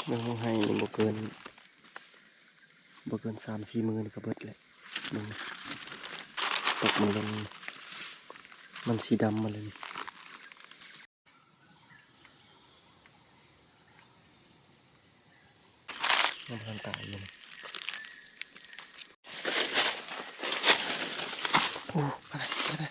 ເບິ່ງໃຫ້ນີ້ ບໍ່ເກີນ ບໍ່ເກີນສາມສີ່ມື້ນີ້ກໍເບິດແລ້ວ. ເບິ່ງ ຕົກມັນລົງ ມັນສີດຳໝົດເລີຍນີ້. ຍັງບໍ່ທັນຕາຍຢູ່ນີ້. ໂອ້ ໄປ ໄປ ໄປ.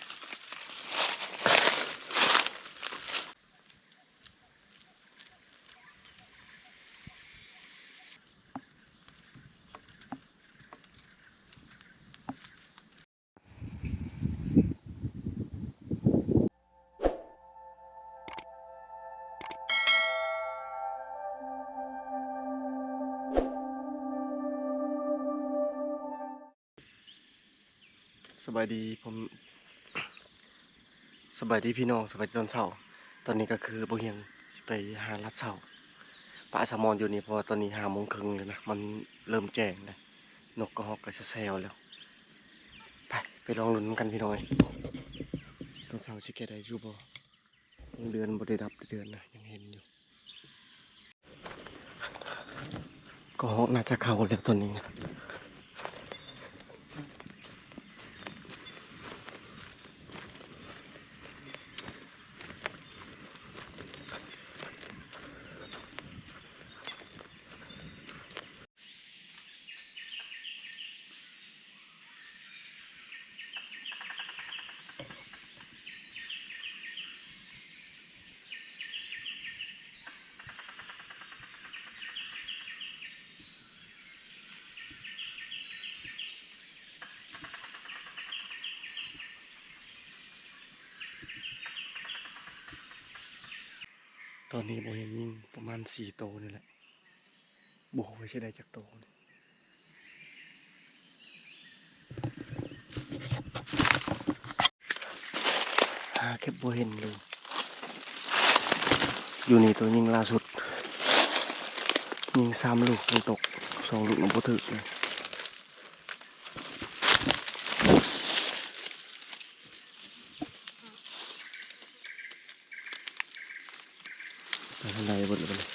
ສະບາຍດີ ພໍ່ ສະບາຍດີພີ່ນ້ອງ ສະບາຍດີຕອນເຊົ້າ. ຕອນນີ້ກໍຄືບໍ່ຮຽງຊິໄປຫາລັດເຊົ້າ ປະສະໝອນຢູ່ນີ້ ເພາະວ່າຕອນນີ້ຫ້າໂມງເຄິ່ງແລ້ວນະ ມັນເລີ່ມແຈ້ງແລ້ວ ນົກກະຮອກກໍແຊວໆແລ້ວ. ໄປ ໄປລອງລຸ້ນນຳກັນພີ່ນ້ອງເອີຍ ຕອນເຊົ້າຊິແກ້ໄດ້ຢູ່ບໍ່? ເດືອນບໍ່ໄດ້ດັບເດືອນນະ ຍັງເຫັນຢູ່. ກະຮອກໜ້າຈະເຂົ້າແລ້ວຕອນນີ້ນະ. ຕອນນີ້ບໍ່ເຫັນຍິງ ປະມານສີ່ໂຕນີ້ແຫຼະ. ບໍ່ຮູ້ວ່າຊິໄດ້ຈັກໂຕນີ້ ຫາເກັບບໍ່ເຫັນເລີຍ. ຢູ່ນີ້ໂຕຍິງລ່າສຸດ ຍິງສາມລູກ ມັນຕົກສອງລູກ ມັນບໍ່ຖືກເລີຍ. ໄປທາງໃດເບິດແລ້ວບັດນີ້.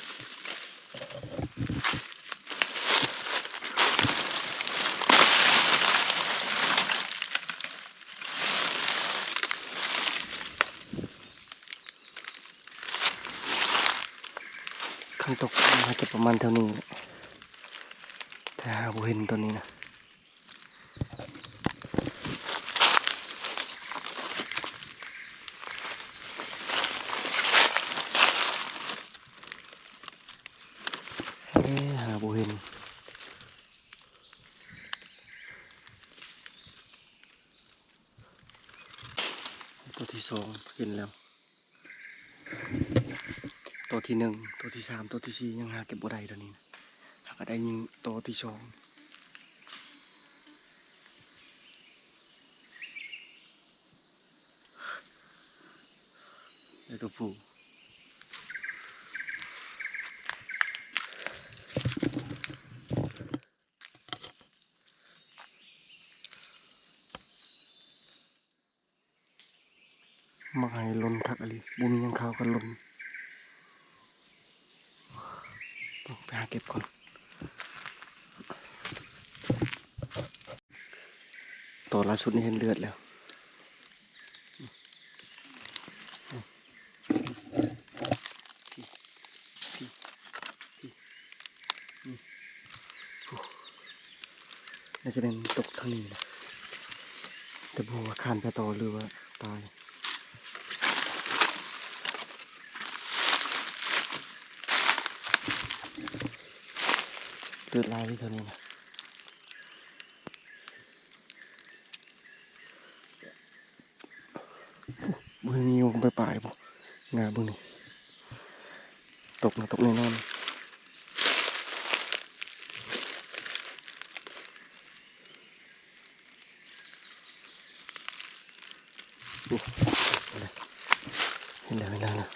ຄັນຕົກ ໜ້າຈະປະມານແຖວນີ້ແຫຼະ ແຕ່ຫາບໍ່ເຫັນຕອນນີ້ນະ. ເອີ ຫາບໍ່ເຫັນ. ໂຕທີສອງເຫັນແລ້ວ. ໂຕທີໜຶ່ງ ໂຕທີສາມ ໂຕທີສີ່ ຍັງຫາເກັບບໍ່ໄດ້ໂຕນີ້ນະ. ຫາກະໄດ້ຍິງໂຕທີສອງ ໄດ້ໂຕຜູ້. ມັກໃຫ້ລົນຄັກອີ່ຫຼີ ບໍ່ມີຫຍັງຂາວກໍລົນ. ໄປຫາເກັບກ່ອນ. ຕອນລ່າສຸດນີ້ເຫັນເລືອດແລ້ວ. ນີ້ ໂອ້ ໜ້າຈະແມ່ນຕົກທາງນີ້ແຫຼະ ແຕ່ບໍ່ຮູ້ວ່າຄານໄປຕໍ່ ຫຼືວ່າຕາຍ. ເລືອດຫຼາຍເລີຍເທົ່ານີ້ນະ. ບໍ່ເຫັນມີຍຸງໄປປາຍບໍ່ ງາເບິ່ງນີ້ ຕົກນະ ຕົກແນ່ນອນ. ໂອ້ ເຫັນແລ້ວ ເຫັນແລ້ວ ເຫັນແລ້ວ.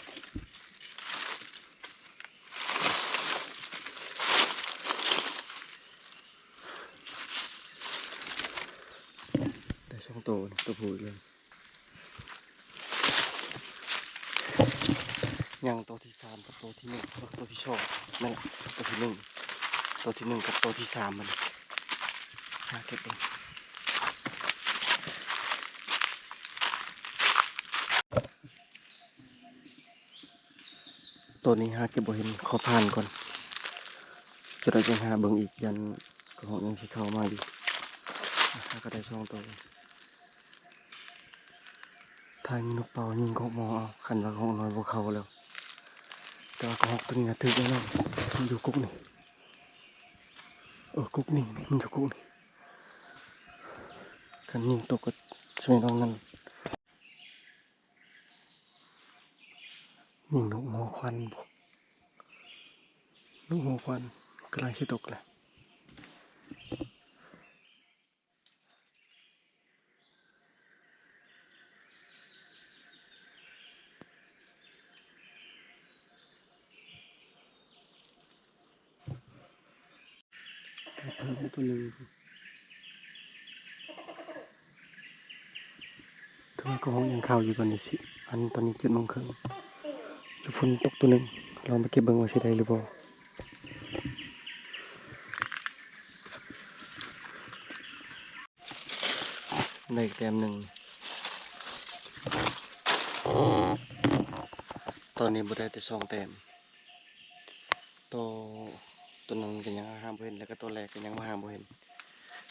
ໄດ້ສອງໂຕ ໂຕຜູ້ອີກແລ້ວ. ຍັງໂຕທີສາມກັບໂຕທີໜຶ່ງ ເອີ ໂຕທີສອງ ແມ່ນລະ ໂຕທີໜຶ່ງ ໂຕທີໜຶ່ງກັບໂຕທີສາມມັນ ຫາເກັບເບິ່ງ. ໂຕນີ້ຫາເກັບບໍ່ເຫັນ ຂໍຜ່ານກ່ອນ ຈະໄດ້ຈັ່ງຫາເບິ່ງອີກ ຢ້ານກະຮອກຍັງຊິເຂົ້າມາຢູ່. ຫາກະໄດ້ສອງໂຕ. ຖ້າຍິງນົກເປົ້າຍິງກະຮອກມໍເອົາ ຄັນວ່າກະຮອກນ້ອຍບໍ່ເຂົ້າແລ້ວ. ແຕ່ວ່າກະຮອກໂຕນີ້ນະຖືກແນ່ນອນ ມັນຢູ່ກົກນີ້ ເອີ ກົກນີ້ ມັນຢູ່ກົກນີ້. ຄັນຍິງຕົກກະຊ່ວຍນ້ອງນັ້ນ. ຍິງນົກຫົວຂວັນບໍ? ນົກຫົວຂວັນກຳລັງຊິຕົກແລ້ວ. ເພີ່ມອີກໂຕໜຶ່ງ. ແຕ່ວ່າກະຮອກຍັງເຂົ້າຢູ່ ຕອນນີ້ຊິ ອັນ ຕອນນີ້ເຈັດໂມງເຄິ່ງ ຢູ່ພຸ້ນຕົກໂຕໜຶ່ງ ລອງໄປເກັບເບິ່ງວ່າຊິໄດ້ຫຼືບໍ່. ໄດ້ອີກແຕ້ມໜຶ່ງ. ຕອນນີ້ບໍ່ໄດ້ແຕ່ສອງແຕ້ມ. ໂຕ ໂຕນັ້ນກະຍັງຫາບໍ່ເຫັນ ແລ້ວກະໂຕແລກກະຍັງຫາບໍ່ເຫັນ.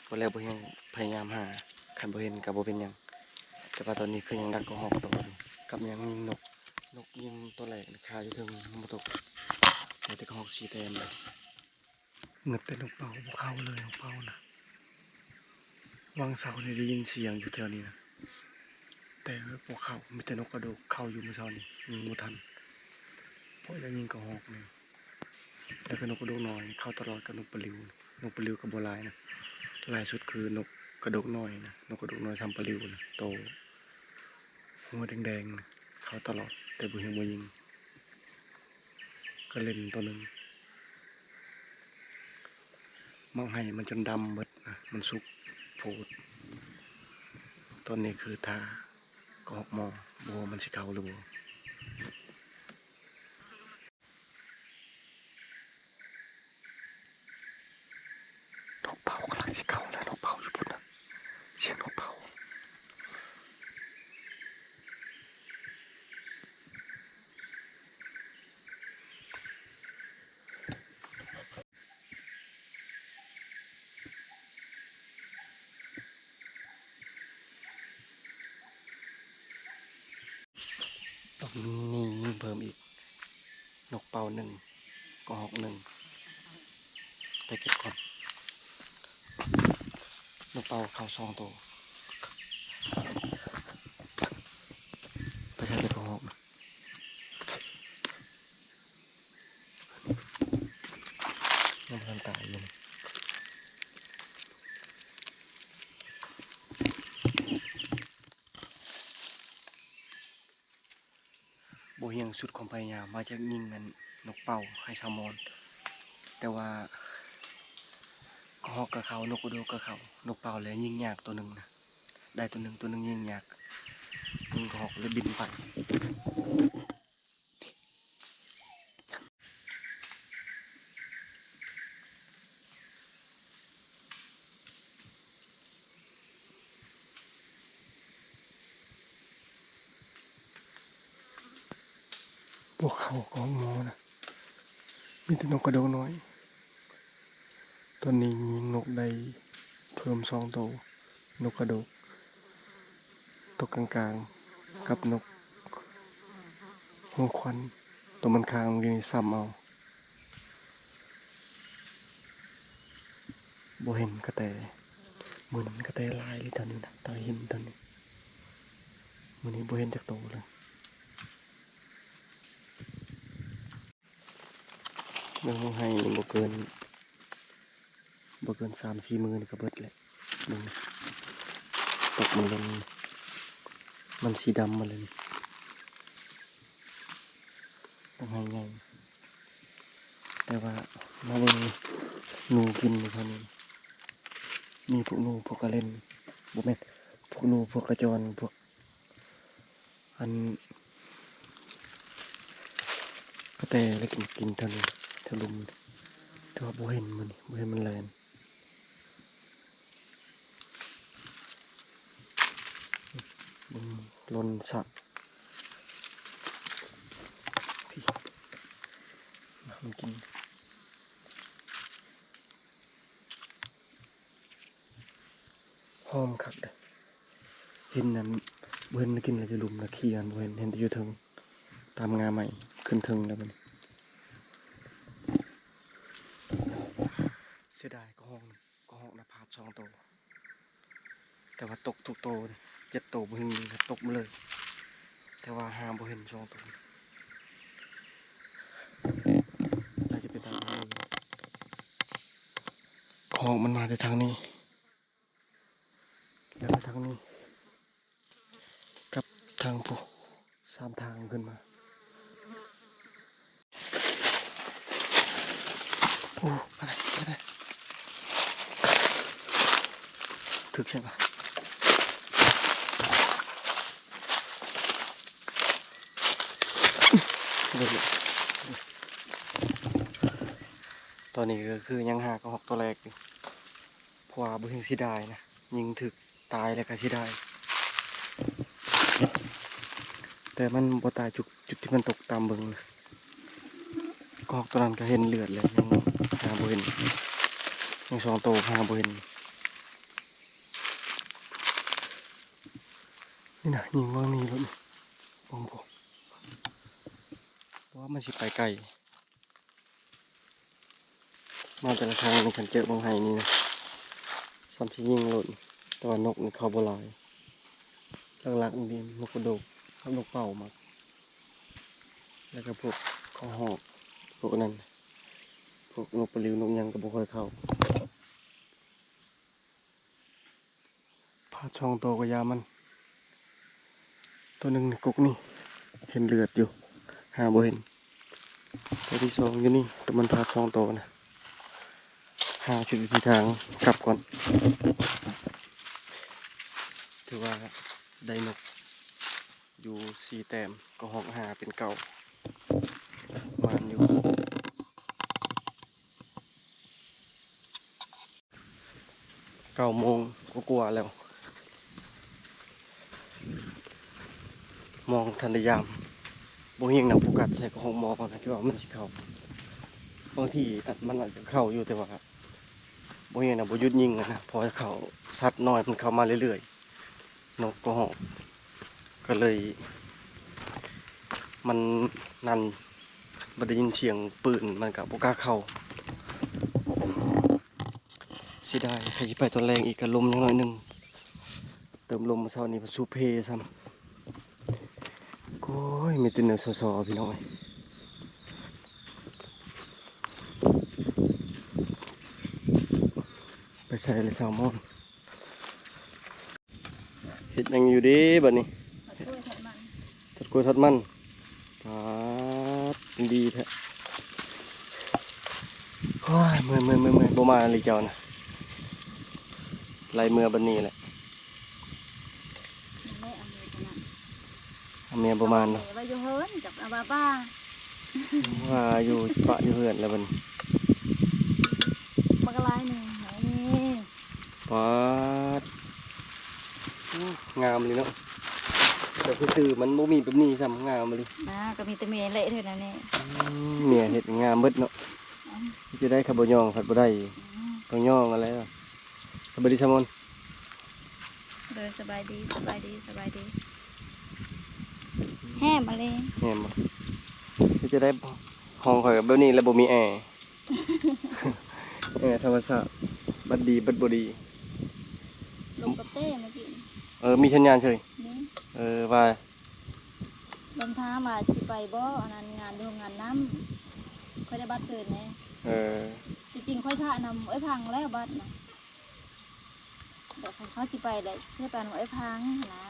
ບໍ່ແລກບໍ່ຍັງພະຍາຍາມຫາ ຄັນບໍ່ເຫັນກະບໍ່ເປັນຫຍັງ. ແຕ່ວ່າຕອນນີ້ຄືຍັງດັກກະຮອກໂຕໜຶ່ງ ກັບຍັງຍິງນົກ ນົກຍິງໂຕແລກຄາຢູ່ເທິງ ຍັງບໍ່ຕົກ. ໄດ້ແຕ່ກະຮອກສີ່ແຕ້ມ. ເຫງືອດແຕ່ນົກເປົ້າ ບໍ່ເຂົ້າເລີຍ ນົກເປົ້ານະ. ຫວ່າງເຊົ້ານີ້ໄດ້ຍິນສຽງຢູ່ແຖວນີ້ນະ ແຕ່ບໍ່ເຂົ້າ ມີແຕ່ນົກກະໂດກເຂົ້າຢູ່ມື້ເຊົ້ານີ້ ຍິງບໍ່ທັນ ເພາະໄດ້ຍິງກະຮອກໜຶ່ງ. ແລ້ວກະນົກກະໂດກນ້ອຍເຂົ້າຕະຫຼອດ ກັບນົກປະລິວ. ນົກປະລິວກະບໍ່ຫຼາຍນະ ຫຼາຍສຸດຄືນົກກະໂດກນ້ອຍນະ ນົກກະໂດກນ້ອຍສ່ຳປະລິວນະ ໂຕຫົວແດງໆນະ ເຂົ້າຕະຫຼອດ ແຕ່ບໍ່ເຫັນ ບໍ່ຍິງ. ກະເລັນໂຕໜຶ່ງ. ໝາກໄຮມັນຈົນດຳເບິດນະ ມັນສຸກໂພດ. ຕອນນີ້ຄືຖ້າກະຮອກມໍ ບໍ່ຮູ້ມັນຊິເຂົ້າຫຼືບໍ່. ນົກເປົ້າກຳລັງຊິເຂົ້າແລ້ວ ນົກເປົ້າຢູ່ພຸ້ນນະ ສຽງນົກເປົ້າ. ຕອນນີ້ຍິງເພີ່ມອີກ ນົກເປົ້າໜຶ່ງ ກະຮອກໜຶ່ງ. ໄປເກັບກ່ອນ ນົກເປົ້າເຂົ້າສອງໂຕ. ໄປໃສ່ແຕ່ກະຮອກ ຍັງບໍ່ທັນຕາຍຢູ່. ບໍ່ຫ່ຽງສຸດຄວາມພະຍາຍາມວ່າຈະຍິງອັນນົກເປົ້າໃຫ້ຊາວມອນ ແຕ່ວ່າກະຮອກກະເຂົ້າ ນົກກະໂດກກະເຂົ້າ ນົກເປົ້າແລະຍິງຍາກໂຕໜຶ່ງນະ ໄດ້ໂຕໜຶ່ງ ໂຕໜຶ່ງຍິງຍາກ ຍິງກະຮອກແລະບິນໄປ. ບໍ່ເຂົ້າກະຮອກມໍນະ ມີແຕ່ນົກກະໂດກນ້ອຍ. ຕອນນີ້ຍິງນົກໄດ້ເພີ່ມສອງໂຕ ນົກກະໂດກ ໂຕກາງໆ ກັບນົກຫົວຂວັນ ໂຕມັນຄ້າງຢູ່ນີ້ຊ້ຳເອົາ. ບໍ່ເຫັນກະແຕ ມື້ນັ້ນກະແຕຫຼາຍເລີຍ ຕອນນີ້ນະ ຕອນເຫັນຕອນນີ້ ມື້ນີ້ບໍ່ເຫັນຈັກໂຕເລີຍ. ເບິ່ງໃຫ້ນີ້ ບໍ່ເກີນ ບໍ່ເກີນສາມສີ່ມື້ນີ້ກະເບິດແຫຼະ. ເບິ່ງ ຕົກມັນລົງ ມັນສີດຳໝົດເລີຍນີ້ ຕ້ອງໃຫ້ໃຫຍ່. ແຕ່ວ່າມັນມີໜູກິນຢູ່ແຖວນີ້ ມີພວກໜູ ພວກກະເລັນ ບໍ່ແມ່ນ ພວກໜູ ພວກກະຈອນ ພວກ ອັນ ແຕ່ລະກິນ ກິນເທົ່ານີ້ ເທົ່າລຸ່ມ ແຕ່ວ່າບໍ່ເຫັນມັນ ບໍ່ເຫັນມັນແລ່ນ. ເບິ່ງ ຫຼົ່ນສະ ພີ້ ມາ ມັນກິນ. ຫອມຄັກເດ້. ເຫັນນັ້ນ ບໍ່ເຫັນ ກິນແລ້ວຢູ່ລຸ່ມນະ ຂີ້ຫັ້ນບໍ່ເຫັນ ເຫັນແຕ່ຢູ່ເທິງ ຕາມງ່າໄມ້ ຂຶ້ນເທິງແລ້ວບັດນີ້. ເສຍດາຍກະຮອກ ກະຮອກນະ ພາດສອງໂຕ ແຕ່ວ່າຕົກທຸກໂຕ ເຈັດໂຕບໍ່ເຫັນ ຕົກໝົດເລີຍ ແຕ່ວ່າຫາບໍ່ເຫັນສອງໂຕ. ໜ້າຈະເປັນທາງ ຂອງມັນມາແຕ່ທາງນີ້ ແລ້ວກໍທາງນີ້ ກັບທາງພຸ້ນ ສາມທາງຂຶ້ນມາ. ໂອ້ ໄປ ໄປ ໄປ ຖືກໃຊ່ປະ? ຕອນນີ້ກໍຄືຍັງຫາກະຮອກໂຕແລກຢູ່ ເພາະວ່າບໍ່ເຫັນ ເສຍດາຍນະ ຍິງຖືກຕາຍແລ້ວກໍເສຍດາຍ ແຕ່ມັນບໍ່ຕາຍຈຸດ ຈຸດທີ່ມັນຕົກຕາມເບິ່ງນະ. ກະຮອກໂຕນັ້ນກໍເຫັນເລືອດແລ້ວ ຍັງຫາບໍ່ເຫັນ ຍັງສອງໂຕຫາບໍ່ເຫັນ. ນີ້ນະ ຍິງວ່າມີໂລດນີ້ ເບິ່ງພຸ້ນ ວ່າມັນຊິໄປໄກ. ມາແຕ່ລະຄັ້ງນີ້ ຄັນເຈີບັງໄຫນີ້ນະ ສ່ຳຊິຍິງໂລດ ແຕ່ວ່ານົກນີ້ເຂົ້າບໍ່ຫຼາຍ ຫຼັກໆນີ້ນົກກະໂດກກັບນົກເປົ້າມັກ ແລ້ວກໍພວກກະຮອກ ພວກນັ້ນ ພວກນົກປະລິວ ນົກຫຍັງກໍບໍ່ຄ່ອຍເຂົ້າ. ພາດສອງໂຕກໍຢ່າມັນ ໂຕໜຶ່ງໃນກົກນີ້ ເຫັນເລືອດຢູ່ ຫາບໍ່ເຫັນ ໂຕທີສອງຢູ່ນີ້ ໂຕມັນພາດສອງໂຕນະ ຫາຈຸດທີ່ທາງກັບກ່ອນ. ຖືວ່າໄດ້ນົກຢູ່ສີ່ແຕ້ມ ກະຮອກຫ້າເປັນເກົ້າ ໝານຢູ່. ເກົ້າໂມງກວ່າໆແລ້ວ ມອງທັນໄດ້ຍາມ ບໍ່ຮຽງນຳໂຟກັສໃສ່ກະຮອກໝໍກ່ອນ ຄິດວ່າມັນຊິເຂົ້າ ບາງທີມັນອາດຈະເຂົ້າຢູ່ ແຕ່ວ່າບໍ່ຮຽງນຳ ບໍ່ຢຸດຍິງຫັ້ນນະ ເພາະວ່າເຂົ້າ ສັດນ້ອຍມັນເຂົ້າມາເລື້ອຍໆ ນົກກະຮອກ ກໍເລີຍ ມັນນັ້ນ ບັດໄດ້ຍິນສຽງປືນມັນກໍບໍ່ກ້າເຂົ້າ. ເສຍດາຍ ໃຜຊິໄປຕອນແລງອີກ ກໍລົມຍັງໜ້ອຍໜຶ່ງ ເຕີມລົມມື້ເຊົ້ານີ້ ມັນຊຸເພຊ້ຳ. ໂອ້ຍ ມີແຕ່ແນວຊໍໆ ພີ່ນ້ອງເອີຍ ໄປໃສລະສາວມອນ. ເຮັດຫຍັງຢູ່ເດບັດນີ້? ຕັດກ້ວຍຕັດມັນ ຕັດກ້ວຍຕັດມັນ. ປາດ ດີແທ້. ໂອ້ຍ ເມື່ອຍໆໆໆ ບໍ່ມາອີ່ຫຼີເຈົ້ານະ ໄລ່ເມືອບັດນີ້ແຫຼະ. ເອົາເມຍບໍ່ມາເນາະ ເອົາເມຍໄວ້ຢູ່ເຮືອນກັບອາບາບາ ວ່າຢູ່ປະຢູ່ເຮືອນແລ້ວບັດນີ້ ບັກຫຼາຍໜຶ່ງນີ້. ປາດ ໂອ້ ງາມອີ່ຫຼີເນາະ ແຕ່ຄືໆ ມັນບໍ່ມີແບບນີ້ຊ້ຳ ງາມອີ່ຫຼີ. ອ່າ ກໍມີແຕ່ແມ່ແຫຼະເທື່ອນັ້ນແຫຼະ. ອືມ ເມຍເຮັດງາມເບິດເນາະ. ອືມ ເຮັດຈັ່ງໃດ ຄັນບໍ່ຍ້ອງພັດບໍ່ໄດ້. ອືມ ຕ້ອງຍ້ອງຫັ້ນແຫຼະ. ສະບາຍດີຊາມອນ. ໂດຍ ສະບາຍດີ ສະບາຍດີ ສະບາຍດີ. ແຮມມາເລີຍ ແຮມບໍ່? ເຮັດຈັ່ງໃດ ຫ້ອງຂ້ອຍກໍແບບນີ້ແຫຼະ ບໍ່ມີແອ. ແອທຳມະຊາດ ບັດດີບັດບໍ່ດີ. ລົມກັບແຕ້ເມື່ອກີ້. ເອີ ມີສັນຍານເສີຍ. ມີ. ເອີ ວ່າ ລົມຖາມວ່າຊິໄປບໍ່ ອັນນັ້ນ ງານຢູ່ໂຮງງານນ້ຳ ຂ້ອຍໄດ້ບັດເຊີນແດ່. ເອີ ທີ່ຈິງຂ້ອຍຖ້ານຳເອື້ອຍພັງແລ້ວບັດນະ. ແບບເຂົາຊິໄປແລ້ວ ຊິໄປນຳເອື້ອຍພັງຫັ້ນນະ.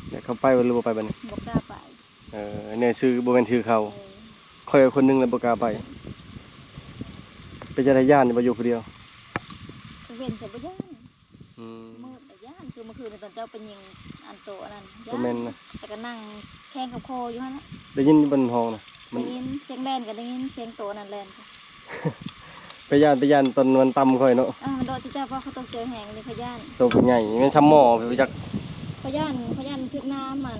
ແລ້ວເຂົາໄປບໍ່ ຫຼືບໍ່ໄປບັດນີ້? ບໍ່ກ້າໄປ. ເອີ ແນວຊື່ບໍ່ແມ່ນຊື່ເຂົາ. ເອີ ຂ້ອຍກໍຄົນໜຶ່ງແຫຼະບໍ່ກ້າໄປ. ເປັນຈັ່ງໃດ ຢ້ານຢູ່ບໍ່ ຢູ່ຜູ້ດຽວ? ກາງເວັນກໍບໍ່ຢ້ານ. ອືມ ມື້ກໍຢ້ານ ຄືເມື່ອຄືນນີ້ຕອນເຈົ້າໄປຍິງອັນໂຕອັນນັ້ນ ບໍ່ແມ່ນນະ ແຕ່ກໍນັ່ງແຄງກັບຄໍຢູ່ຫັ້ນນະ. ໄດ້ຍິນຢູ່ບໍ່ ຫ້ອງນະ? ໄດ້ຍິນສຽງແລ່ນກໍໄດ້ຍິນສຽງໂຕນັ້ນແລ່ນ. ໄປຢ້ານ ໄປຢ້ານຕອນມັນຕ່ຳຂ້ອຍເນາະ. ເອີ ໂດດ ເຈົ້າ ເພາະເຂົາຕົກໃຈແຮງນີ້ ຂ້ອຍຢ້ານ. ໂຕບັກໃຫຍ່ ແມ່ນຊ່ຳໝໍ້ໄປຈັກ. ຂ້ອຍຢ້ານ ຂ້ອຍຢ້ານຖືກນ້ຳ ອັນ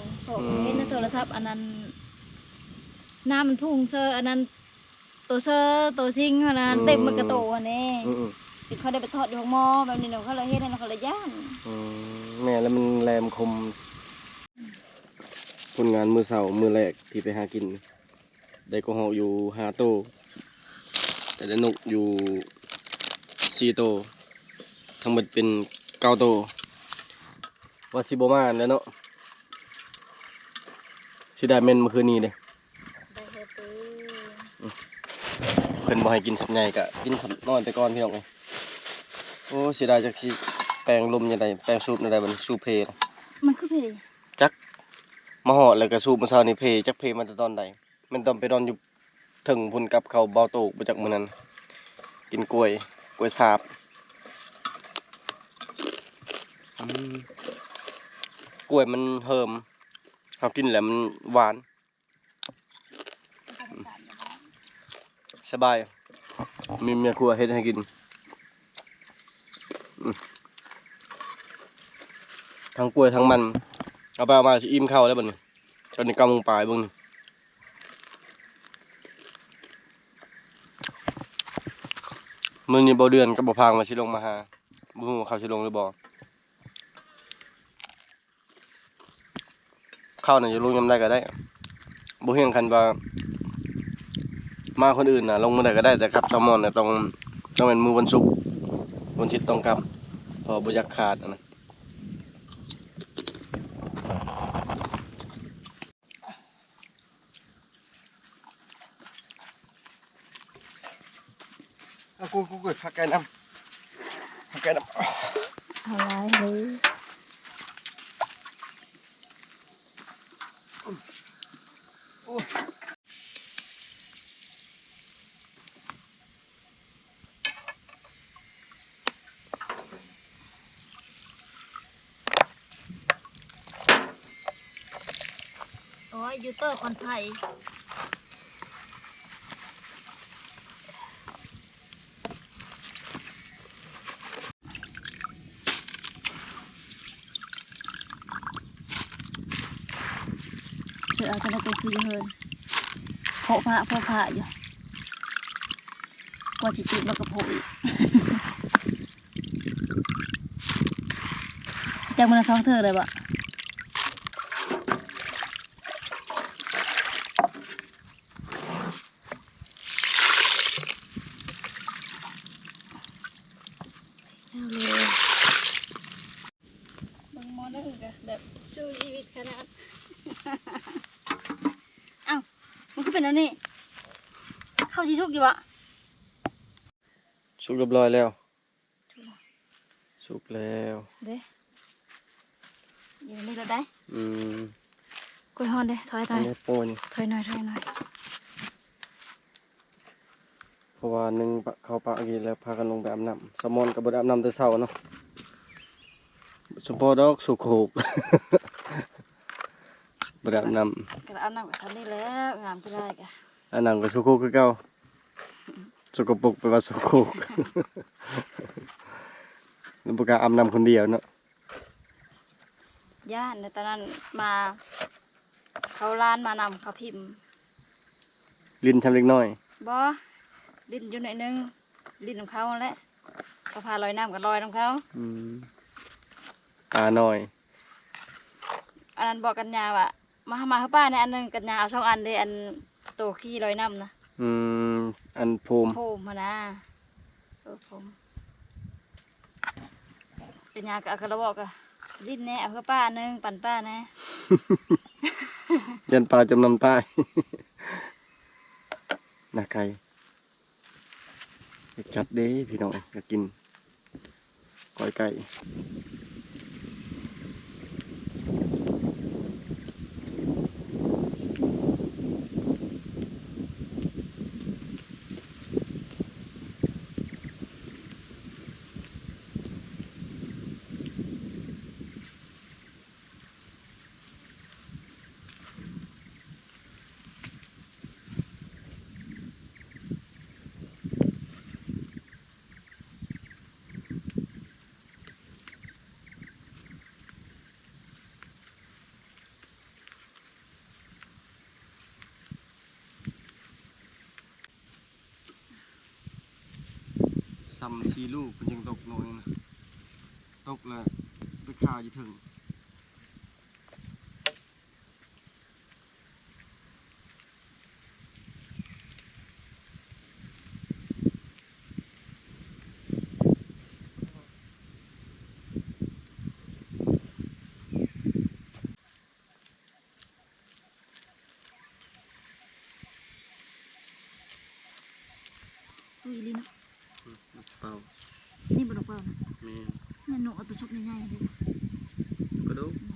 ເຫັນໃນໂທລະສັບ ອັນນັ້ນ ນ້ຳມັນພຸ່ງເຊີ ອັນນັ້ນ ໂຕເຊີ ໂຕຊິງຫັ້ນນະ ອືມ ເຕັມໝົດກະໂຕຫັ້ນເດ້. ອືມໆ ເປັນຂ້ອຍໄດ້ໄປທອດຢູ່ໂຮງໝໍແບບນີ້ນະ ຂ້ອຍລະເຫັນຫັ້ນ ຂ້ອຍລະຢ້ານ. ອືມ ແມ່ນແລ້ວ ມັນແຫຼມຄົມ. ຜົນງານມື້ເຊົ້າ ມື້ແລກທີ່ໄປຫາກິນ ໄດ້ກະຮອກຢູ່ຫ້າໂຕ ແຕ່ໄດ້ນົກຢູ່ສີ່ໂຕ ທັງໝົດເປັນເກົ້າໂຕ. ວ່າຊິບໍ່ມາແລ້ວເນາະ ເສຍດາຍແມ່ນມື້ຄືນນີ້ເດ້. ໄດ້ເຮີດຕີ ອືມ ເພິ່ນບໍ່ໃຫ້ກິນຄຳໃຫຍ່ ກະກິນຄຳນ້ອຍໄປກ່ອນພີ່ນ້ອງເອີຍ. ໂອ້ ເສຍດາຍ ຈັກຊິແປງລົມຈັ່ງໃດ ແປງສູບແນວໃດບັດນີ້ ສູບເພນະ. ມັນຄືເພ? ຈັກ ມາຮອດແລ້ວກະສູບ ມື້ເຊົ້ານີ້ເພ ຈັກເພມາແຕ່ຕອນໃດ. ແມ່ນຕ້ອງໄປນອນຢູ່ເທິງພຸ້ນ ກັບເຂົ້າເບົາໂຕກບໍ່ຈັກມື້ນັ້ນ. ກິນກ້ວຍ ກ້ວຍສາບ. ອືມ ກ້ວຍມັນເຫີມ ເຮົາກິນແລ້ວມັນຫວານ. ສະບາຍ ມີແມ່ຄົວເຮັດໃຫ້ກິນ. ອືມ ທັງກ້ວຍທັງມັນ ເອົາໄປເອົາມາຊິອີ່ມເຂົ້າແລ້ວບັດນີ້. ຕອນນີ້ເກົ້າໂມງປາຍເບິ່ງນີ້. ມື້ນີ້ບໍ່ເດືອນກັບບໍ່ພາງວ່າຊິລົງມາຫາ ບໍ່ຮູ້ວ່າເຂົາຊິລົງຫຼືບໍ່. ເຂົານະ ຈະລົງຍາມໃດກໍໄດ້ ບໍ່ຮຽງ. ຄັນວ່າມາຄົນອື່ນນະ ລົງມື້ໃດກໍໄດ້ ແຕ່ກັບສາວມອນນະ ຕ້ອງ ຕ້ອງແມ່ນມື້ວັນສຸກ ວັນທິດຕ້ອງກັບ ເພາະບໍ່ຢາກຂາດຫັ້ນນະ. ເອົາ ກູ ກູ ກູ ຜັກໄກ່ນຳ ຜັກໄກ່ນຳ. ເອົາຫຼາຍເລີຍ. ໂອ້ຍ. ໂອ້ຍ ຢູ່ເຕີຄອນໄຟ. ເອີ ເອົາແຕ່ໃນກາງຄືນຢູ່ເຮືອນ ໂພະພະ ໂພະພະຢູ່ ກວ່າຊິຈຸດແລ້ວກໍໂພະອີກ. ຈັກມື້ລະສອງເທື່ອເລີຍບໍ? ເບິ່ງໝໍ້ໜຶ່ງກະແບບສູ້ຊີວິດຂະໜາດ. ອ້າວ ມັນຄືເປັນແນວນີ້? ເຂົ້າຊິສຸກຢູ່ບໍ? ສຸກຮຽບຮ້ອຍແລ້ວ. ສຸກແລ້ວເດ້ ຢູ່ນີ້ລະໄດ໋. ອືມ ກ້ວຍຮ້ອນເດ້ ຖອຍໜ້ອຍ ອັນນີ້ໂປ້ນີ້ ຖອຍໜ້ອຍ ຖອຍໜ້ອຍ. ເພາະວ່າໜຶ່ງປະ ເຂົ້າປະກີ້ແລ້ວ ພາກັນລົງໄປອາບນ້ຳ. ສາວມອນກໍບໍ່ໄດ້ອາບນ້ຳແຕ່ເຊົ້າເນາະ ສົມພໍດອກ ໂສໂຄກ ບໍ່ໄດ້ອາບນ້ຳ. ກໍອາບນ້ຳກໍສ່ຳນີ້ແຫຼະ ງາມຄືໄດ້ກະ ອາບນ້ຳກໍໂສໂຄກຄືເກົ່າ. ສົກກະປົກ ແປວ່າໂສໂຄກ. ແລ້ວບໍ່ກ້າອາບນ້ຳຄົນດຽວເນາະ ຢ້ານ. ແຕ່ຕອນນັ້ນມາ ເຂົາຫຼານມານຳ ເຂົາພິມ ຫຼິ້ນທຳເດັກນ້ອຍ. ບໍ່ ຫຼິ້ນຢູ່ໜ້ອຍໜຶ່ງ ຫຼິ້ນນຳເຂົາຫັ້ນແຫຼະ ເຂົາພາລອຍນ້ຳກໍລອຍນຳເຂົາ. ອືມ ປານ້ອຍ. ອັນນັ້ນບອກກັນຍາວ່າ ມາ ມາເຮືອປ້າແດ່ ອັນໜຶ່ງ ກັນຍາເອົາສອງອັນເດ້ ອັນໂຕຂີ່ລອຍນ້ຳນະ. ອືມ ອັນໂພມ ໂພມຫັ້ນນະ ເອີ ໂພມ. ກັນຍາກໍ ກໍລະບອກກະ ຫຼິ້ນແດ່ ເອົາເຮືອປ້າອັນໜຶ່ງ ປັ່ນປ້າແດ່ ຢ້ານປ້າຈົມນ້ຳຕາຍ. ໜ້າໄກ່ ຈັດເດ້ພີ່ນ້ອງ ຢາກກິນກ້ອຍໄກ່. ສ່ຳສີ່ລູກ ເພິ່ນຈຶ່ງຕົກໂນນນີ້ນະ ຕົກແລ້ວໄປຄາຢູ່ເທິງ. ຕຸ້ຍລີເນາະ. ອືມ ນກເປົ້າ ນີ້ບໍ່ ນກເປົ້ານະ? ແມ່ນ ແມ່ນ ນົກເອົາໂຕຊຸກໃຫຍ່ໆເດ້. ກະດູກ ອືມ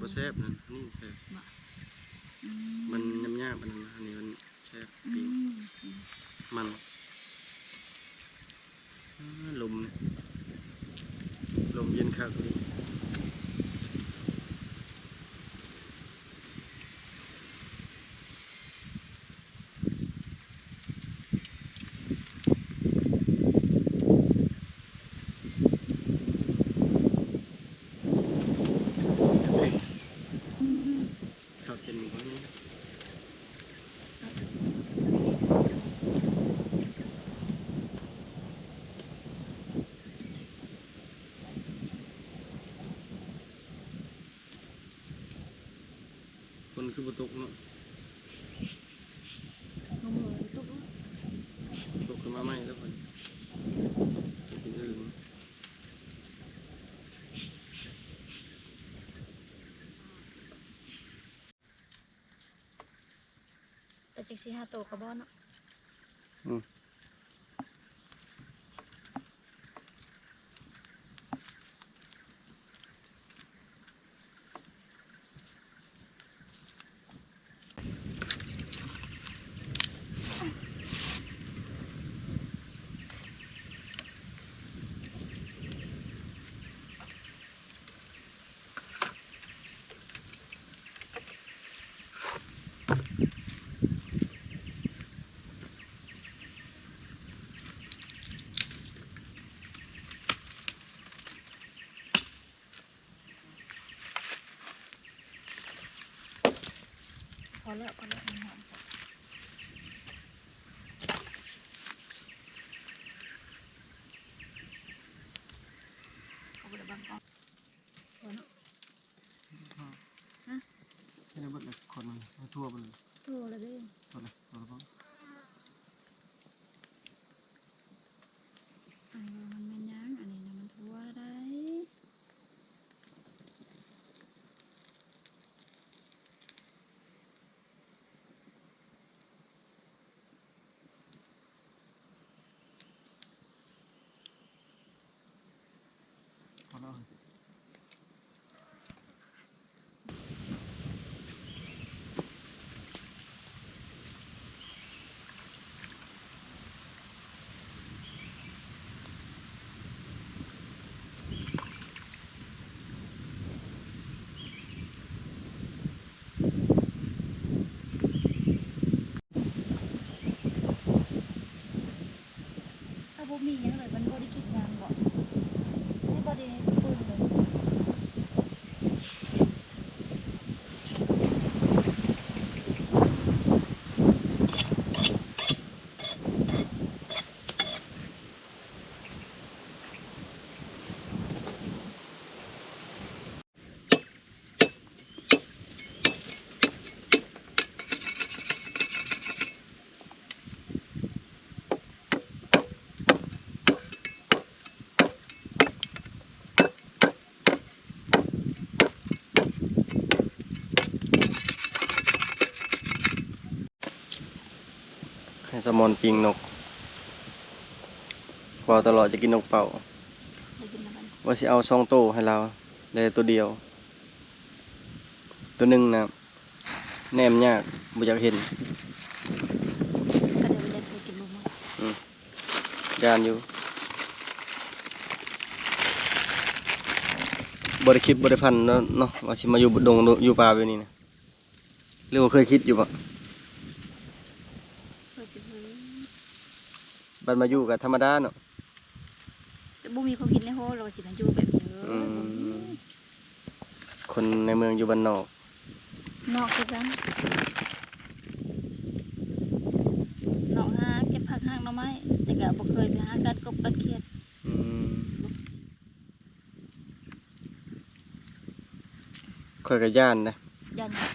ບໍ່ແຊບນັ້ນ ອັນນີ້ແຊບ. ບໍ່ ອືມ ມັນຫຍາບໆ ອັນນັ້ນນະ ອັນນີ້ມັນແຊບ ອືມ ປີ້ງ ອືມ ມັນ. ອາ ລົມ ລົມເຢັນຄັກອີ່ຫຼີ. ເຂົ້າກິນບໍ່ມີ. ຝົນຄືບໍ່ຕົກເນາະ? ຕົກ ຕົກຂຶ້ນມາໃໝ່ແລ້ວ ຝົນ ເປັນອື່ນ. ແຕ່ຈັກສີ່ຫ້າໂຕກະບໍ່ເນາະ. ອືມ. ພໍແລ້ວ ພໍແລ້ວ ມັນຫອມ. ເອົາໄປລະບັງກ່ອນ. ພໍເນາະ. ພໍ. ຮະ? ໃຫ້ໄດ້ເບິດເລີຍ ຄົນມັນໃຫ້ທົ່ວໄປເລີຍ. ທົ່ວແລ້ວເດ້. ພໍແລ້ວ ພໍແລ້ວ. ອັນນີ້ມັນແມ່ນຫຍັງ? ອັນນີ້ນະ ມັນທົ່ວໄດ້. ຖ້າບໍ່ມີຫຍັງເລີຍ ມັນບໍ່ໄດ້ກິນຫຍັງບໍ? ມັນບໍ່ໄດ້ເບິ່ງເລີຍ. ໃຫ້ສາມອນປີ້ງນົກ ເວົ້າຕະຫຼອດຈະກິນນົກເປົ້າ ໄດ້ກິນແລ້ວບັດນີ້ ວ່າຊິເອົາສອງໂຕໃຫ້ລາວ ໄດ້ໂຕດຽວ ໂຕໜຶ່ງນະ ແນມຍາກ ບໍ່ຢາກເຫັນ ກະເດີນເລັດໄປກິນບໍ່ໝົດ. ອືມ ຢ້ານຢູ່ ບໍ່ໄດ້ຄິດບໍ່ໄດ້ຝັນເນາະ ເນາະ ວ່າຊິມາຢູ່ດົງ ຢູ່ປ່າແບບນີ້ນະ. ຫຼືວ່າເຄີຍຄິດຢູ່ບໍ່? ເຄີຍ ຊິເຄີຍ ບັດມາຢູ່ກະທຳມະດາເນາະ ແຕ່ບໍ່ມີຄວາມຄິດໃນຫົວວ່າຊິມາຢູ່ແບບນີ້ເລີຍ. ອືມ ບໍ່ມີ. ຄົນໃນເມືອງຢູ່ບ້ານນອກ ນອກຄືກັນ ນອກຫາເກັບຜັກຫາໜໍ່ ໄມ້ ແຕ່ກໍບໍ່ເຄີຍໄປຫາກັດກົບກັດຂຽດ. ອືມ ຂ້ອຍກໍຢ້ານນະ ຢ້ານຫຍັງ?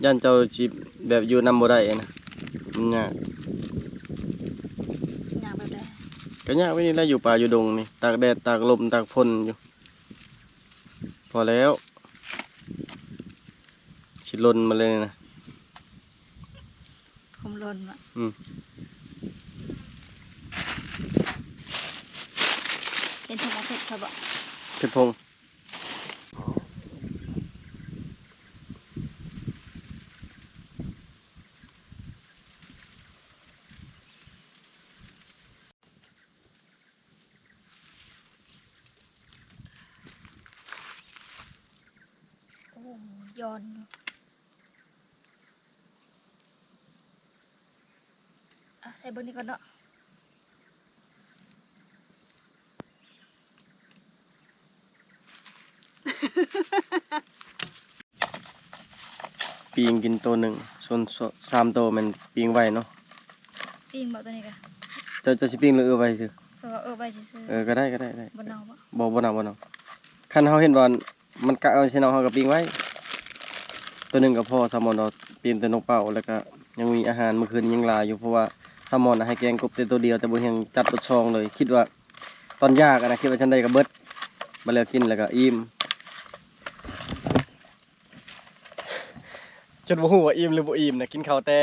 ຢ້ານເຈົ້າຊິແບບຢູ່ນຳບໍ່ໄດ້ນະ ມັນຍາກ. ຍາກແບບໃດ? ກໍຍາກແບບນີ້ແຫຼະ ຢູ່ປ່າຢູ່ດົງນີ້ ຕາກແດດ ຕາກລົມ ຕາກຝົນຢູ່. ພໍແລ້ວ ຊິຫຼົ່ນມາເລີຍນະ. ຄວາມຫຼົ່ນວະ? ອືມ ເຫັນເພິ່ນເອົາເຜັດເຂົາບໍ? ເຜັດຜົງ. ໂອ້ ຢ້ອນຢູ່. ອ່ະ ໃສ່ເບິ່ງນີ້ກ່ອນເນາະ. ປີ້ງກິນໂຕໜຶ່ງ ສ່ວນສາມໂຕແມ່ນປີ້ງໄວ້ເນາະ. ປີ້ງບໍ່ໂຕນີ້ກະ? ເຈົ້າ ເຈົ້າຊິປີ້ງຫຼືເອີໄວ້ຊື່? ເອີໄວ້ຊື່. ເອີ ກໍໄດ້ ກໍໄດ້ ໄດ້. ບໍ່ເນົ່າບໍ່? ບໍ່ ບໍ່ເນົ່າ ບໍ່ເນົ່າ. ຄັນເຮົາເຫັນວ່າມັນກະເອົາຊີ້ເນາະ ເຮົາກໍປີ້ງໄວ້. ໂຕໜຶ່ງກໍພໍ ສາວມອນເນາະ ປີ້ງແຕ່ນົກເປົ້າ ແລ້ວກໍຍັງມີອາຫານມື້ຄືນຍັງຫຼາຍຢູ່ ເພາະວ່າສາວມອນໃຫ້ແກງກົບແຕ່ໂຕດຽວ ແຕ່ບໍ່ຮຽງຈັດເບິດຊອງເລີຍ. ຄິດວ່າຕອນຢາກນະ ຄິດວ່າຈັ່ງໃດກໍເບິດ. ບັດແລ້ວກິນແລ້ວກໍອີ່ມ. ຈົນບໍ່ຮູ້ວ່າອີ່ມຫຼືບໍ່ອີ່ມນະ ກິນເຂົ້າແຕ່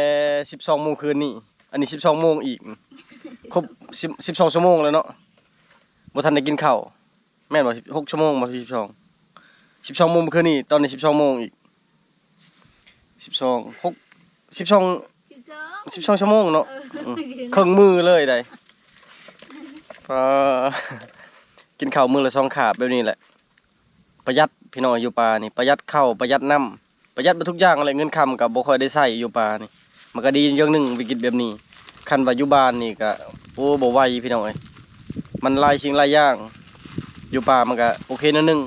ສິບສອງໂມງຄືນນີ້ ອັນນີ້ສິບສອງໂມງອີກ ຄົບສິບ ສິບສອງຊົ່ວໂມງແລ້ວເນາະ ບໍ່ທັນໄດ້ກິນເຂົ້າ ແມ່ນບໍ່? ສິບຫົກຊົ່ວໂມງບໍ່? ສິບສອງ ສິບສອງໂມງມື້ຄືນນີ້ ຕອນນີ້ສິບສອງໂມງອີກ ສິບສອງ ຫົກ ສິບສອງ ສິບສອງ ສິບສອງຊົ່ວໂມງເນາະ. ເອີ ອືມ ເຄິ່ງມື້ເລີຍໃດ໋. ປາ ກິນເຂົ້າມື້ລະສອງຄາບແບບນີ້ແຫຼະ. ປະຢັດພີ່ນ້ອງ ຢູ່ປ່ານີ້ປະຢັດເຂົ້າ ປະຢັດນ້ຳ ປະຢັດເບິດທຸກຢ່າງແຫຼະ. ເງິນຄຳກໍບໍ່ຄ່ອຍໄດ້ໃຊ້ຢູ່ປ່ານີ້ ມັນກໍດີຢ່າງໜຶ່ງ ວິກິດແບບນີ້. ຄັນວ່າຢູ່ບ້ານນີ້ກໍ ໂອ້ ບໍ່ໄຫວພີ່ນ້ອງເອີຍ ມັນຫຼາຍສິ່ງຫຼາຍຢ່າງ. ຢູ່ປ່າມັນກໍໂອເຄໜ້ອຍໜຶ່ງ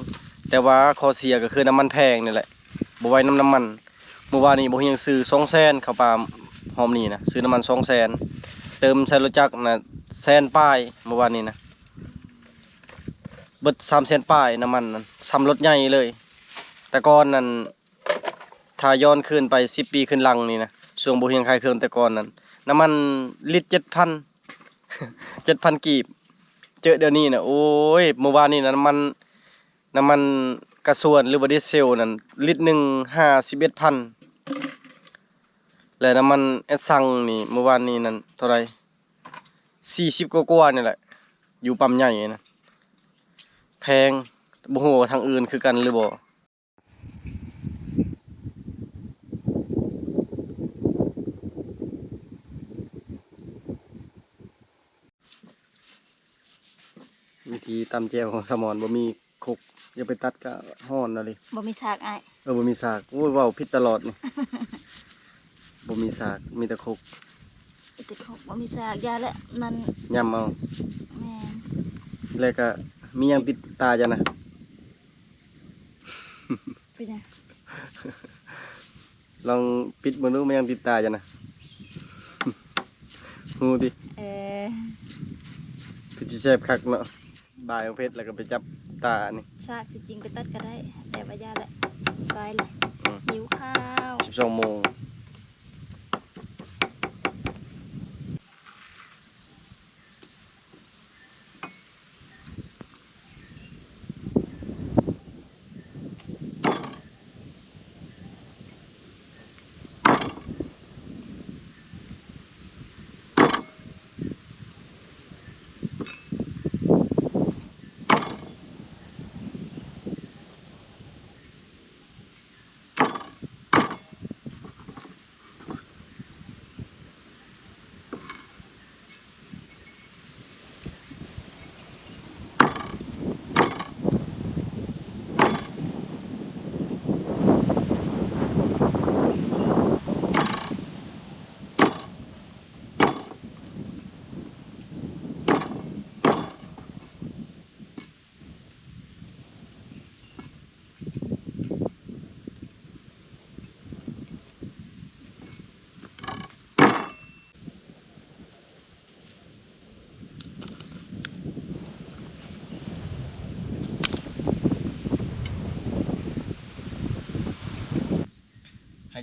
ແຕ່ວ່າຂໍ້ເສຍກໍຄືນ້ຳມັນແພງນີ້ແຫຼະ ບໍ່ໄຫວນຳນ້ຳມັນ. ມື້ວານນີ້ບໍ່ຮຽງຊື້ສອງແສນ ເຂົ້າປ່າຮອບນີ້ນະ ຊື້ນ້ຳມັນສອງແສນ ເຕີມໃສ່ລົດຈັກນະແສນປາຍ ມື້ວານນີ້ນະ. ເບິດສາມແສນປາຍນ້ຳມັນນັ້ນ ສ່ຳລົດໃຫຍ່ເລີຍ. ແຕ່ກ່ອນນັ້ນ ຖ້າຍ້ອນຄືນໄປສິບປີຂຶ້ນຫຼັງນີ້ນະ ຊ່ວງບໍ່ຮຽງຂາຍເຄື່ອງແຕ່ກ່ອນນັ້ນ ນ້ຳມັນລິດເຈັດພັນ ເຈັດພັນກີບ. ເຈີດຽວນີ້ນະ ໂອ້ຍ ມື້ວານນີ້ນະ ນ້ຳມັນ ນ້ຳມັນກາຊວນ ຫຼືວ່າດີເຊວນັ້ນ ລິດໜຶ່ງຫ້າສິບເອັດພັນ ແລະ ນ້ຳມັນແອັດຊັງນີ້ ມື້ວານນີ້ນັ້ນເທົ່າໃດ ສີ່ສິບກວ່າໆນີ້ແຫຼະ ຢູ່ປ້ຳໃຫຍ່ນະ ແພງ. ບໍ່ຮູ້ວ່າທາງອື່ນຄືກັນຫຼືບໍ່. ວິທີຕຳແຈ່ວຂອງສາວມອນ ບໍ່ມີຄົກ ຢ່າໄປຕັດກະຮ້ອນນະເລີຍ. ບໍ່ມີສາກອ້າຍ. ເອີ ບໍ່ມີສາກ. ໂອ້ຍ ເວົ້າຜິດຕະຫຼອດນີ້. ບໍ່ມີສາກ ມີແຕ່ຄົກ. ມີແຕ່ຄົກ ບໍ່ມີສາກ. ຢ່າແຫຼະ ນັ້ນ ຍຳເອົາ. ແມ່ນ. ແລ້ວກະມີຫຍັງຕິດຕາເຈົ້ານະ? ເປັນຫຍັງ? ລອງປິດເບິ່ງດູ ແມ່ນຫຍັງຕິດຕາເຈົ້ານະ? ຮູ້ຕິ? ເອີ ຄືຊິແຊບຄັກເນາະ. ບາຍຂອງເພັດ ແລ້ວກໍໄປຈັບຕານີ້. ສາກທີ່ຈິງໄປຕັດກໍໄດ້ ແຕ່ວ່າຢ່າແຫຼະ ສວາຍແຫຼະ. ອືມ ຫິວຂ້າວ. ສິບສອງໂມງ. ເ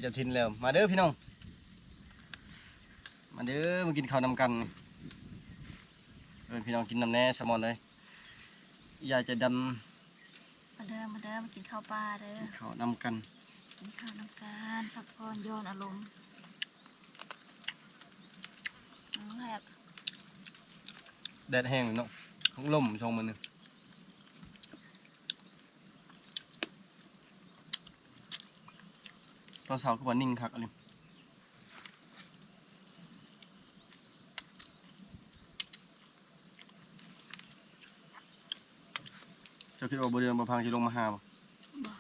ເຈົ້າຖິ່ນແລ້ວ ມາເດີພີ່ນ້ອງ ມາເດີ ມາກິນເຂົ້ານຳກັນ. ເອີ້ນພີ່ນ້ອງກິນນຳແດ່ ສະໝອນເອີຍ ຍາຍໃຈດຳ. ມາເດີ ມາເດີ ມາກິນເຂົ້າປ່າເດີ ກິນເຂົ້ານຳກັນ ກິນເຂົ້ານຳກັນ ພັກຜ່ອນຢ່ອນອາລົມ. ອືມ ແຊບ ແດດແຮງເນາະ ລົມຊ່ວງມື້ນີ້. ຕອນເຊົ້າຄືວ່ານິ່ງຄັກອີ່ຫຼີ. ເຈົ້າຄິດວ່າບໍ່ເດືອນບໍ່ພັງຊິລົງມາຫາບໍ່? ບໍ່.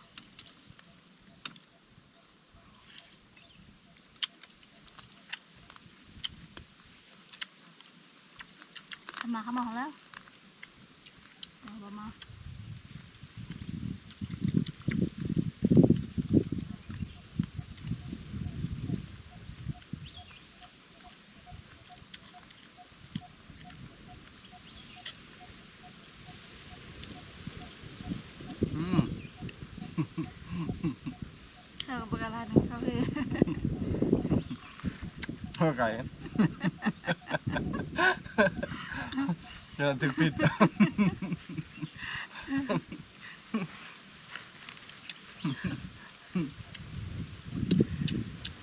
ເຂົ້າມາ ເຂົ້າມາແລ້ວ ເອົາ ບໍ່ມາ. ອືມ ເຂົາກໍບໍ່ກ້າລານເຂົາເລີຍ ເຂົ້າໃຈ ເດີນຖືກຜິດ.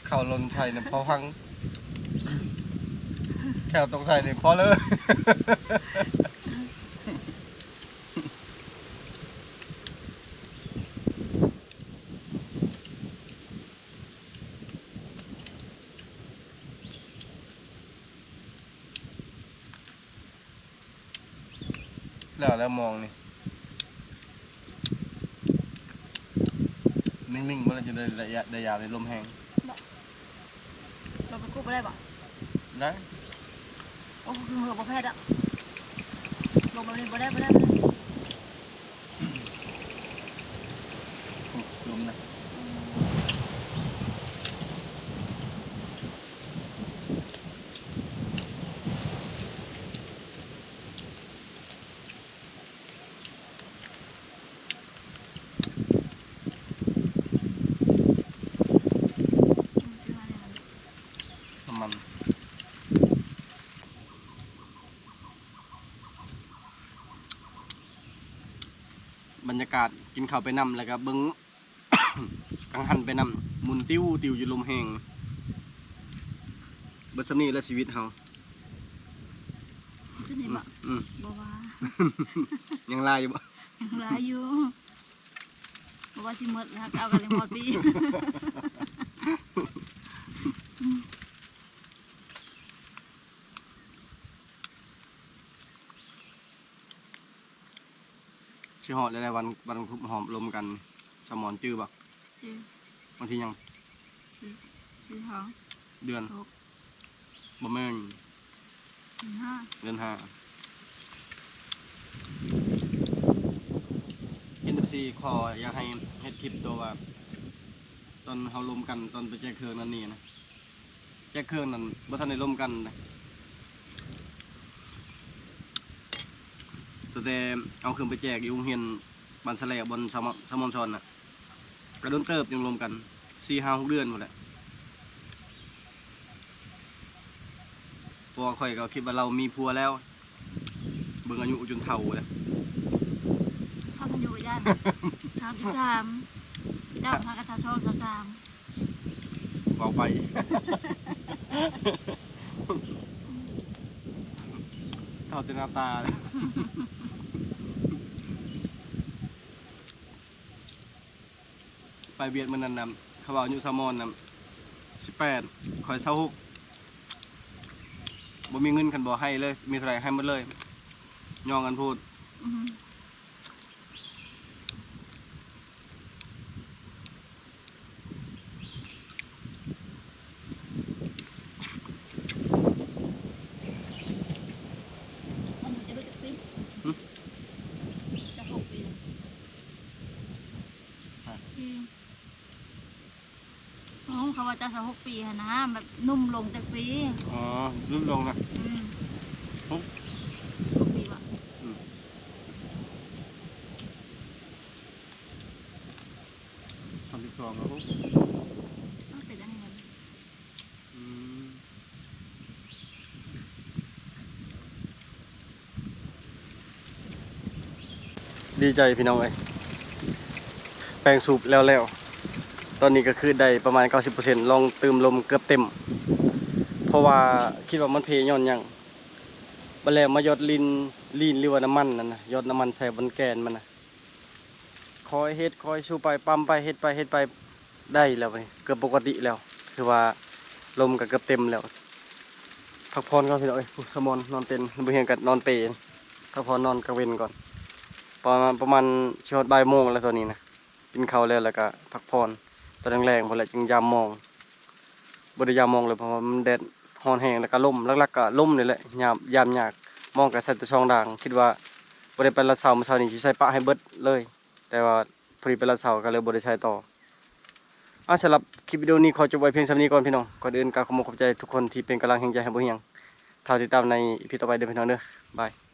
ເຂົ້າຫຼົ່ນໃສ່ນີ້ພໍພັງ ແຂ້ວຕົກໃສ່ນີ້ພໍເລີຍ. ແລ້ວ ແລ້ວມອງນີ້ ນິ່ງໆ ບໍ່ໄດ້ ຈະໄດ້ໄດ້ຍາມ ໄດ້ຍາມນີ້ ລົມແຮງ. ບໍ່ ລົມມັນກຸບບໍ່ໄດ້ບໍ່? ໄດ້. ໂອ້ ຄືເຫື່ອບໍ່ແພດອະ ລົມແບບນີ້ບໍ່ໄດ້ ບໍ່ໄດ້ ບໍ່ໄດ້. ລົມນະ. ນ້ຳມັນ ບັນຍາກາດ ກິນເຂົ້າໄປນຳ ແລ້ວກໍເບິ່ງ ກັງຫັນໄປນຳ ໝຸນຕິວໆ ຢູ່ ລົມແຮງ. ເບິດສ່ຳນີ້ແຫຼະຊີວິດເຮົາ ສ່ຳນີ້ບໍ່? ອືມ ບໍ່ວ່າ ຍັງຫຼາຍຢູ່ບໍ່? ຍັງຫຼາຍຢູ່ ບໍ່ວ່າຊິໝົດ ເຮົາຈະເອົາກັນໃນຮອດປີ. ຊິຮອດແລ້ວ ວັນ ວັນຄົບຮອບລົມກັນ ສະໝອນຈື່ບໍ່? ຈື່. ວັນທີຫຍັງ? ຊິບສອງ ເດືອນ ຫົກ ບໍ່ແມ່ນ ເດືອນຫ້າ ເດືອນຫ້າ. ເອັນເອັຟຊີ ຂໍຢາກໃຫ້ເຮັດຄລິບໂຕວ່າ ຕອນເຮົາລົມກັນ ຕອນໄປແຈກເຄື່ອງນັ້ນນີ້ນະ. ແຈກເຄື່ອງນັ້ນບໍ່ທັນໄດ້ລົມກັນເດ້ ຕັ້ງແຕ່ເອົາເຄື່ອງໄປແຈກຢູ່ໂຮງຮຽນບ້ານສະແຫຼວ ບ່ອນສາວມອນ ສາວມອນສອນນະ ກະດົນເຕີບ ຍັງລົມກັນ ສີ່ຫ້າຫົກເດືອນພຸ້ນແຫຼະ. ເພາະວ່າຂ້ອຍກໍຄິດວ່າລາວມີຜົວແລ້ວ ເບິ່ງອາຍຸຈົນເຖົ້າແລ້ວ ເຂົາອາຍຸຢ້ານ ສາມສິບສາມ ເຈົ້າຫາກະຊາວສອງ ຊາວສາມ. ເວົ້າໄປ ເຖົ້າແຕ່ໜ້າຕາ. ໄປຫວຽດມື້ນັ້ນນະ ເຂົາວ່າອາຍຸສາວມອນນະ ສິບແປດ ຂ້ອຍ ຊາວຫົກ ບໍ່ມີເງິນ ຄັນບໍ່ໃຫ້ເລີຍ ມີເທົ່າໃດໃຫ້ໝົດເລີຍ ຍ້ອງກັນໂພດ. ອື ອັນນີ້ຈະເບິດຈັກປີ? ຫຶ? ຈະຫົກປີແລ້ວ. ຮະ? ອືມ. ເອົ້າ ເຂົາວ່າເຈົ້າຊາວຫົກປີຫັ້ນນະ ແບບໜຸ່ມລົງຈັກປີ? ອໍ ຫຼຸດລົງນະ. ອືມ ຫົກ ຫົກປີບໍ່? ອືມ. ສາມສິບສອງແລ້ວ ໂອ້ ເປັນ ດີໃຈພີ່ນ້ອງເອີຍ ແປງສູບແລ້ວໆ ຕອນນີ້ກໍຄືໄດ້ປະມານເກົ້າສິບເປີເຊັນ ລອງຕື່ມລົມເກືອບເຕັມ ເພາະວ່າຄິດວ່າມັນເພຍ້ອນຫຍັງ ບັດແລ້ວມາຢອດລີນ ລີນ ຫຼືວ່ານ້ຳມັນນັ້ນນະ ຢອດນ້ຳມັນໃສ່ບ່ອນແກນມັນນະ ຄ່ອຍເຮັດຄ່ອຍສູບໄປ ປ້ຳໄປ ເຮັດໄປ ເຮັດໄປ ໄດ້ແລ້ວ ເກືອບປົກກະຕິແລ້ວ ຖືວ່າລົມກໍເກືອບເຕັມແລ້ວ ພັກຜ່ອນກ່ອນພີ່ນ້ອງເອີຍ ສະໝອນນອນເຕັນ ບໍ່ຮຽງກັນນອນເປ ພັກຜ່ອນນອນກາງເວັນກ່ອນ ປະມານ ປະມານຊິຮອດບ່າຍໂມງແລ້ວຕອນນີ້ນະ ກິນເຂົ້າແລ້ວ ແລ້ວກໍພັກຜ່ອນ ຕອນແລງໆພຸ້ນແຫຼະຈຶ່ງຢາມມອງ ບໍ່ໄດ້ຢາມມອງເລີຍ ເພາະວ່າມັນແດດຮ້ອນແຮງ ແລ້ວກໍລົມ ຫຼັກໆກໍລົມນີ້ແຫຼະ ຍາມ ຍາມຍາກ ມອງກໍໃສ່ແຕ່ສອງດາງ ຄິດວ່າບໍ່ໄດ້ໄປລັດເຊົາ ມື້ເຊົ້ານີ້ຊິໃສ່ປະໃຫ້ເບິດເລີຍ ແຕ່ວ່າພໍດີໄປລັດເຊົາກໍເລີຍບໍ່ໄດ້ໃສ່ຕໍ່ ອາ ສຳລັບຄລິບວິດີໂອນີ້ຂໍຈົບໄວ້ພຽງສ່ຳນີ້ກ່ອນພີ່ນ້ອງ ກ່ອນອື່ນກໍຂໍຂອບໃຈທຸກຄົນທີ່ເປັນກຳລັງແຮງໃຈໃຫ້ບໍ່ຮຽງ ຖ້າຕິດຕາມໃນອີພີຕໍ່ໄປເດີພີ່ນ້ອງເດີ ບາຍ.